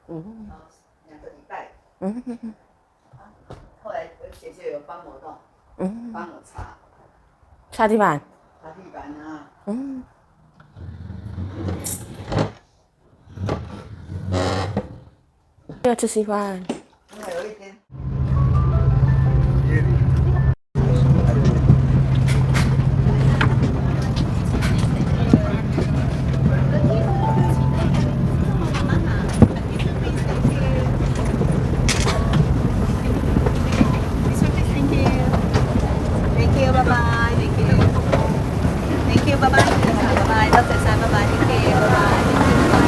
嗯2个礼拜。嗯后来我姐姐有帮我弄，帮我擦擦地板。地板啊。要吃稀饭。因为有一天。Thank you, bye bye. Thank you. Thank you, bye bye. Bye bye. Đón xe bye bye. Thank you, bye bye. Thank you, bye bye.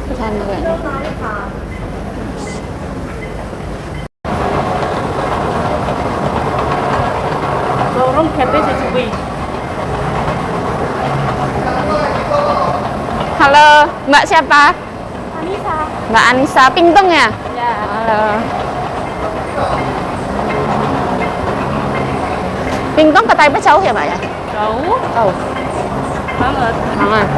Pesantren. Lorong gate sesuwi. Halo, Mbak siapa? Anissa. Mbak Anissa, Pingtung ya? Ya. Halo. Pingtung ke Taipei jauh ya, Mbak ya? Jauh Jauh banget. banget.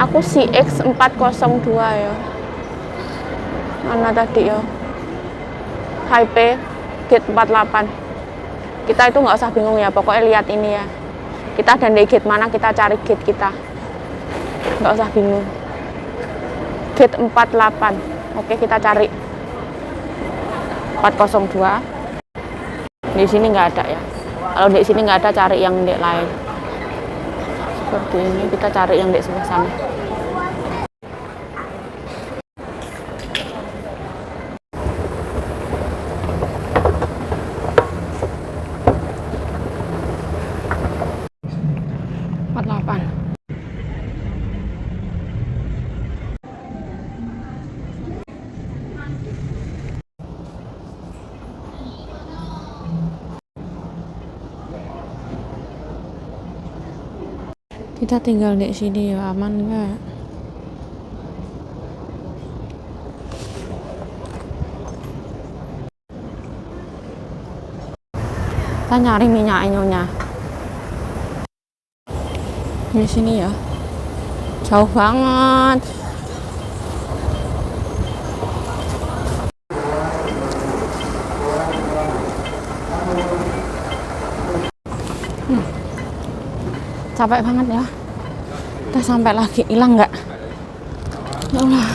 Aku si X402 ya. Mana tadi ya? Taipei gate 48. Kita itu nggak usah bingung ya, pokoknya lihat ini ya. Kita ada di gate mana, kita cari gate kita. Nggak usah bingung. Gate 48. Oke, kita cari 402. Di sini nggak ada ya. Kalau di sini nggak ada, cari yang di lain. Seperti ini, kita cari yang di sebelah sana. Kita tinggal di sini ya, aman nggak? Kita nyari minyak nyonya di sini ya, jauh banget. Capek banget ya. Kita sampai lagi, hilang nggak? Ya Allah.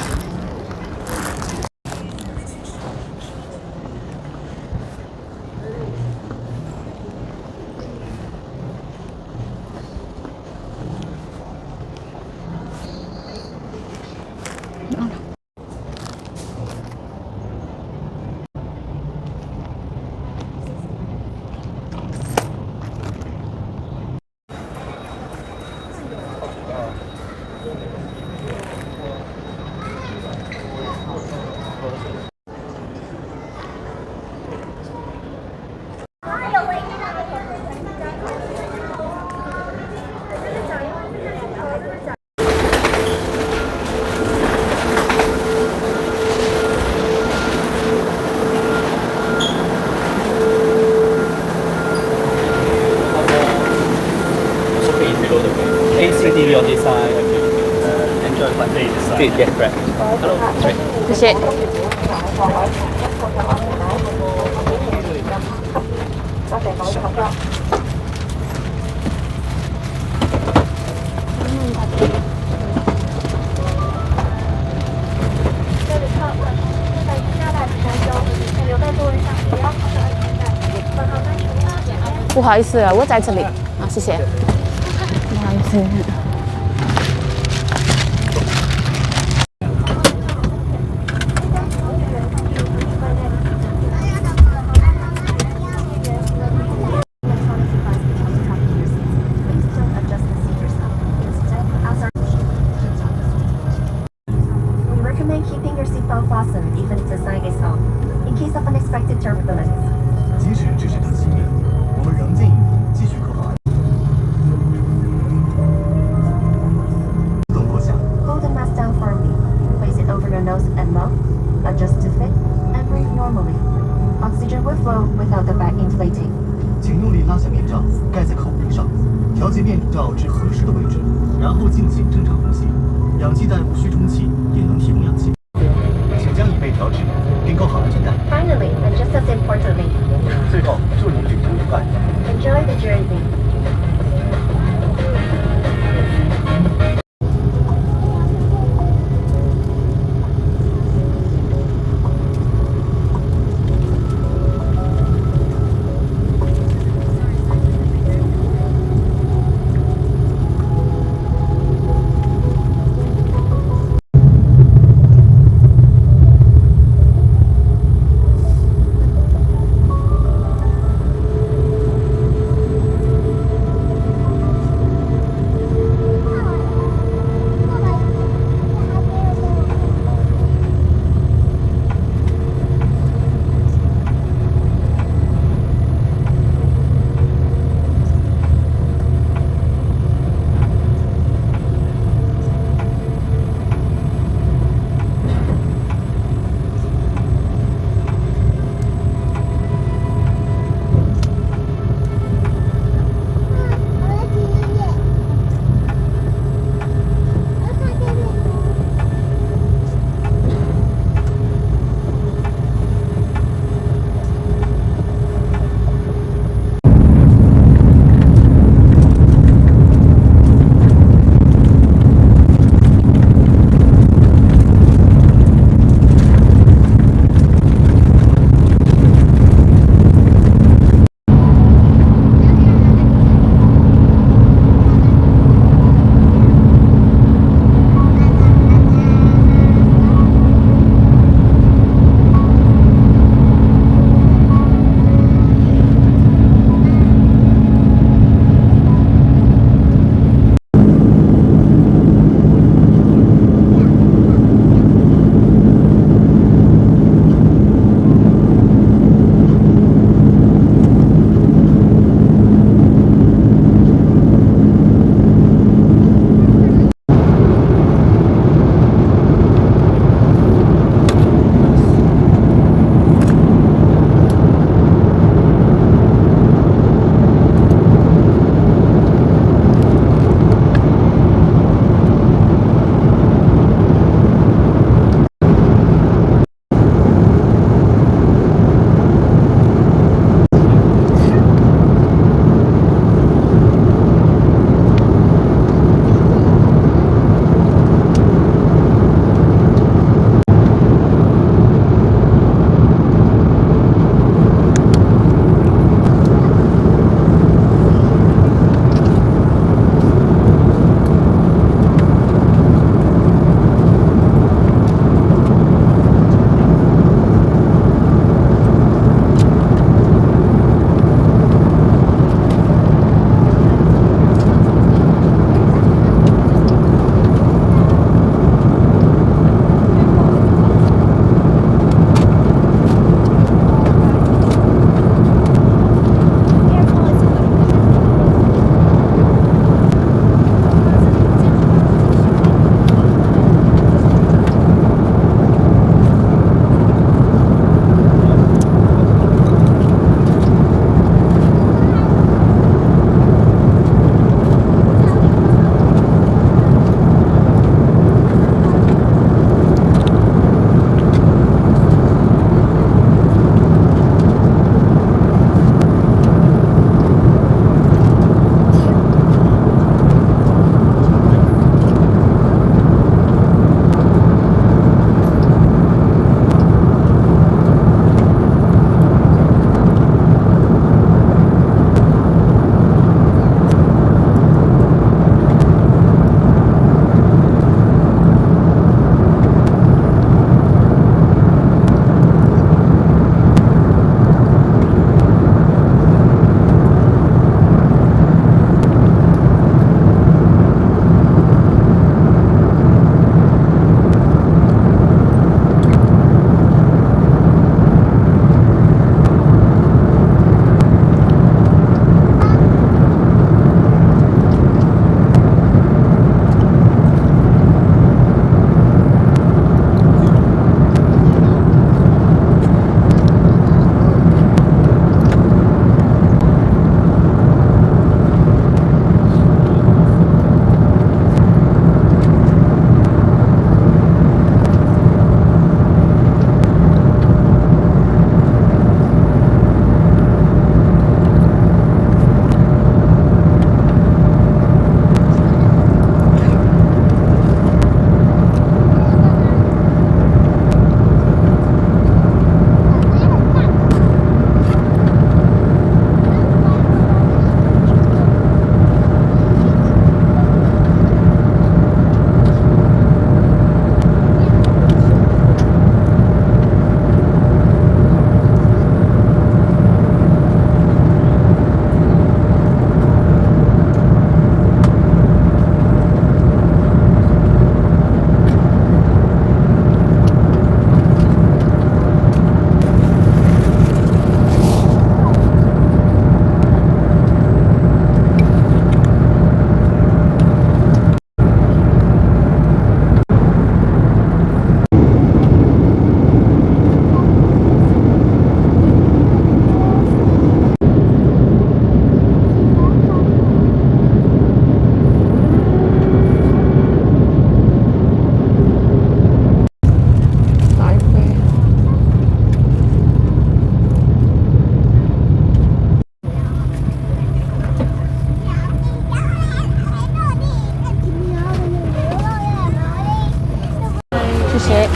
Street, yes, correct. Sorry. 谢谢。不好意思，我在这里啊，谢谢。不好意思。We recommend keeping your seatbelt fastened even if the sign is off, in case of unexpected turbulence. 即使只是等熄灭，我们仍建议你继续扣好安自动落下。 Hold the mask down firmly, place it over your nose and mouth, adjust to fit, and breathe normally. Oxygen will flow without the bag inflating. 请用力拉下面罩，盖在口鼻上，调节面罩至合适的位置，然后进行正常呼吸。氧气袋无需充气，也能提供氧气。请将椅背调直，并扣好安全带。 Finally, and just as importantly, 最后，祝您旅途愉快。 enjoy the journey.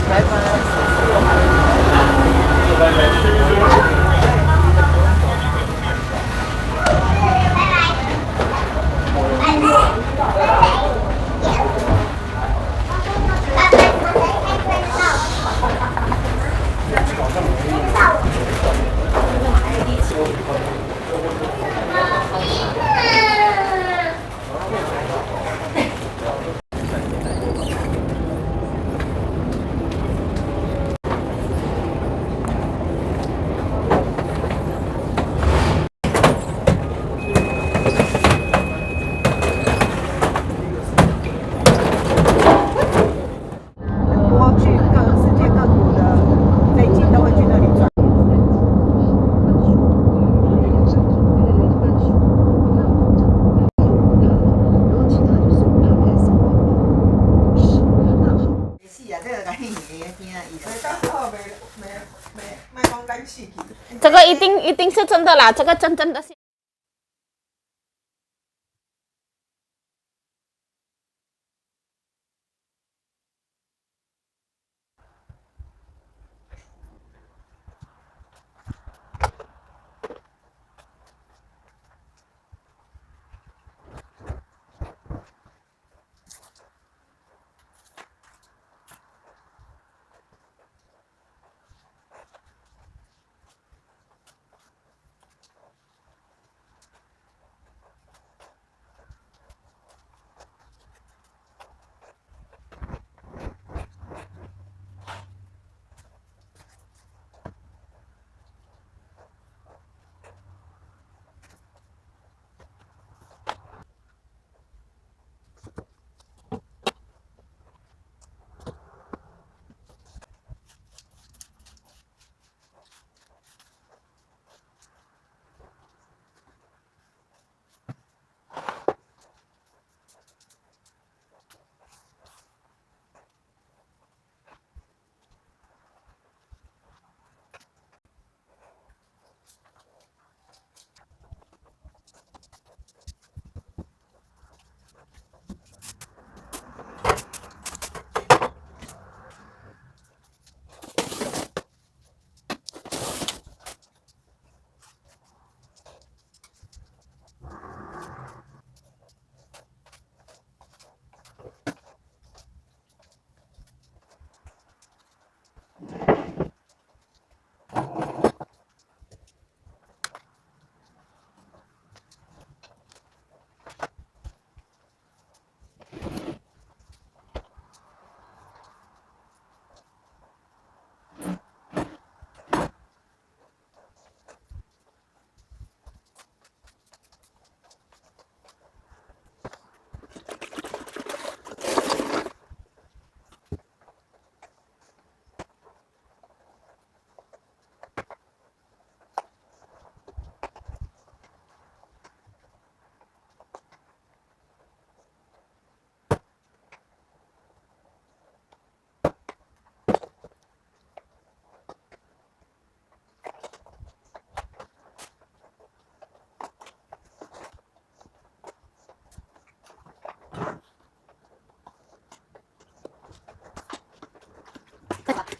拜拜。很多去世界各国的飞机都会去那里转。是啊，这个赶紧爷爷听啊，以前。卖光干戏。这个一定是真的啦，这个真的是。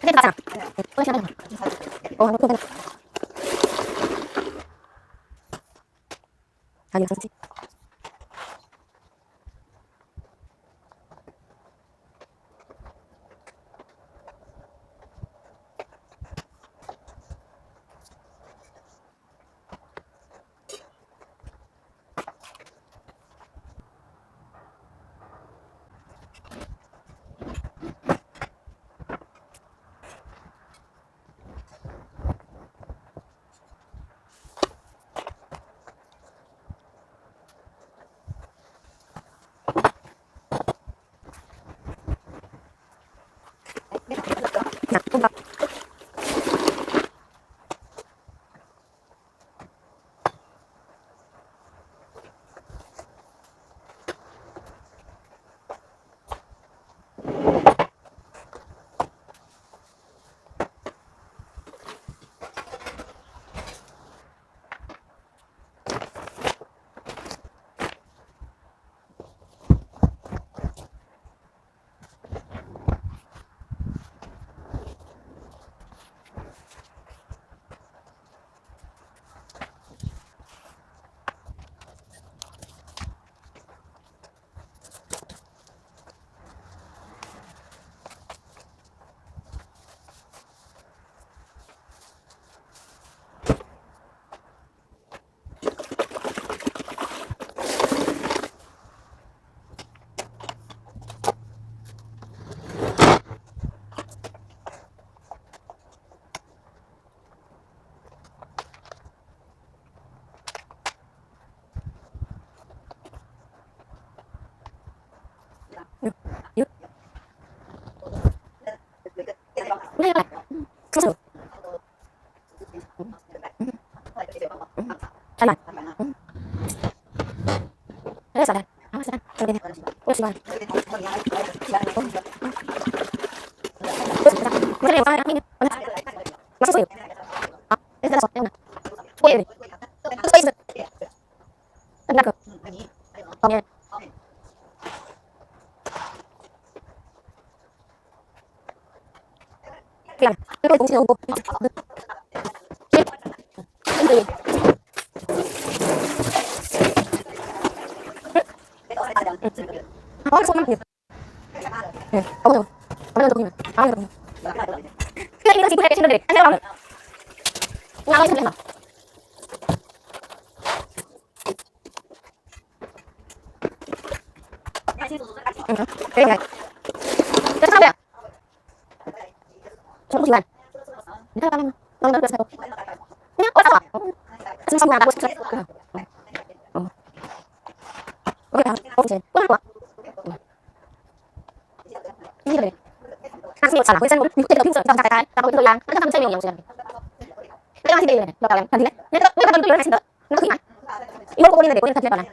这个咋？我想那个。哦，我那个。还有手机。ngay lại không sao ăn lại đấy sao đây sao đây sao đây ôi sao đây cái này phải nó sao à cái này sao đây nè ôi đây ôi đây anh đặt còn nghe cái này cũng chưa ổn có số năm nhiều có rồi có rồi có rồi cái này nó chỉ có trên đây anh thấy không nào nói xem nào cái này cái sao vậy không chịu ăn cái này nó được sao nhá ôi sao xong xong là đã bớt ok không chịu quá quá như thế này ăn nhiều sản phẩm cũng những cái đầu tiên trong cái tao cũng làm nó làm chơi nhiều rồi cái này thì đây này đào làm thành thế này nó còn tôi này xin đỡ nó khí mà yêu cô đi này để cô đi thật lên bảo này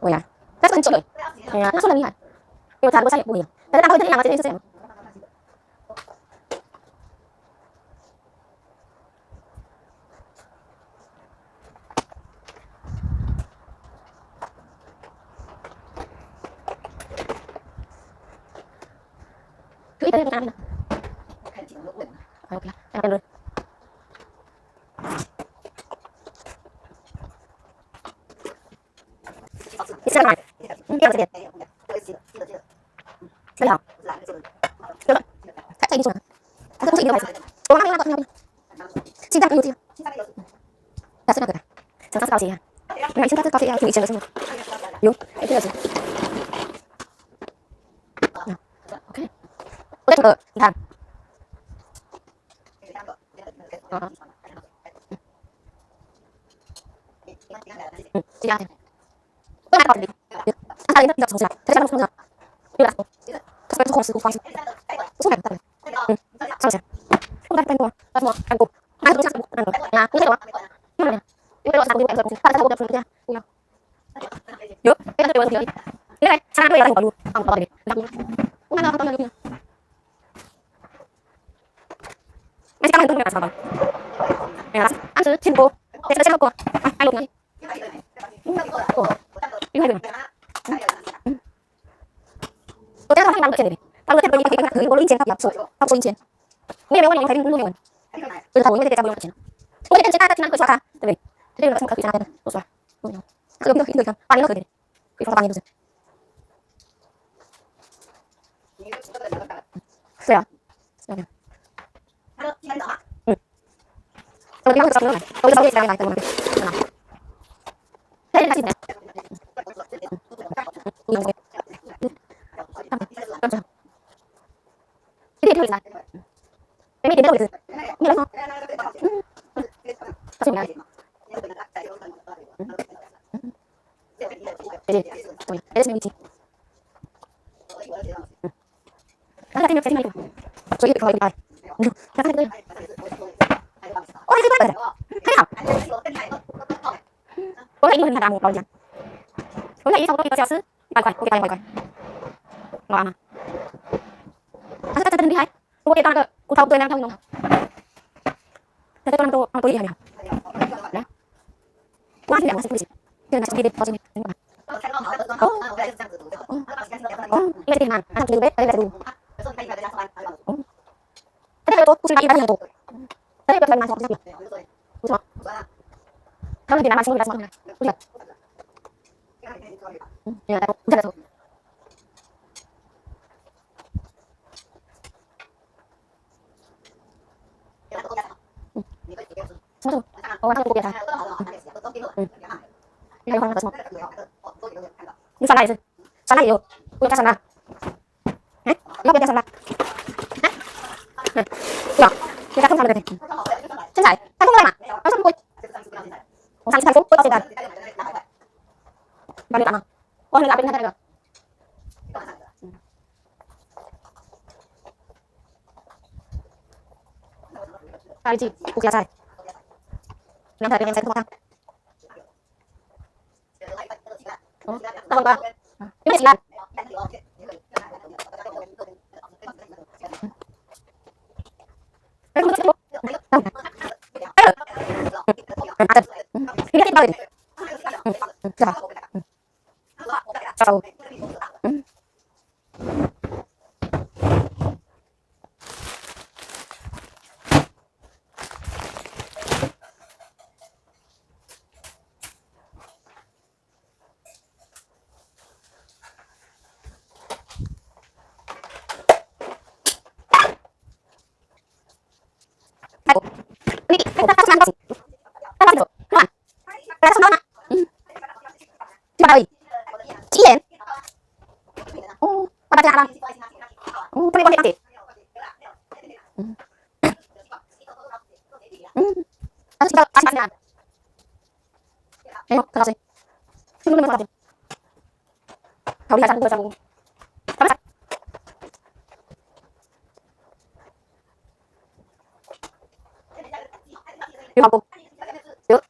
ôi à rất là trời nó số là như này yêu thà cô sai bùi thế nào thế nào mà thế xem cứ tới cái này ok em rồi đi ra ngoài kia là tiền đây hả được chắc chạy đi rồi anh không chạy được rồi cố gắng đi làm xin ra cái gì đã sẽ được rồi chẳng sao gì à ngày trước có thể thử chơi rồi đúng cái gì ok tôi chờ làm chị làm tôi làm đi anh ta đến sống thế sao không được như là các bạn không sự quan số này tập sao rồi không đặt tên của anh cục hai đối tượng là như thế đó như này như vậy là sao cũng em rồi ta sẽ được được nha được cái này được cái này sang đây là thành quả luôn bằng bảo để đặt luôn cũng là tôi là được mấy cái này tôi là sao bằng này là ăn chứ trên cô cái sẽ cô ai luôn này đi hai đường tôi chắc là làm được chuyện này tao được cái cái thứ có linh trên tập số linh trên mấy bé con thấy luôn rồi tôi thầu những cái tao luôn trên tôi trên ta trên tôi xóa ta tại vì thế là xong các vị ra tôi xóa tôi được được không bao nhiêu rồi cái bao nhiêu rồi sao tôi đang xong rồi tôi xong rồi lại tôi thế là gì này cái gì là cái gì đến đâu rồi như là không sao này cái gì tôi cái gì mình chỉ đó là cái này rồi cái coi bài cái này ôi cái này thấy không có cái mình làm một bao giờ có cái xong có cái sữa bài coi ngon mà ta đi hay cô ta cái cô thâu tôi đang không thế tôi tôi đi hay nào đó quá thì là sẽ gì thế là sẽ đi bao nhiêu cái gì mà ăn chơi bếp đấy là đủ thế là tôi cũng đi bán đồ thế là tôi làm sao được đúng không kalau di dalam semua lihat lihat ya udah tuh semua tuh orang kan biasa ya orang semua di sana itu sana itu udah sana lo biasa sana ya kita không làm được này chân giải ta không làm à nó xong rồi thành phố tôi có tiền bao nhiêu bạn không ôi là bên này rồi 알지? 고기야 잘. 그냥 잘 그냥 잘 먹어. 나올 거야. 이거 시간. 이거 하고 요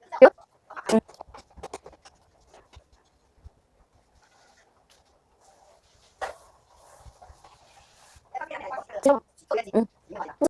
지금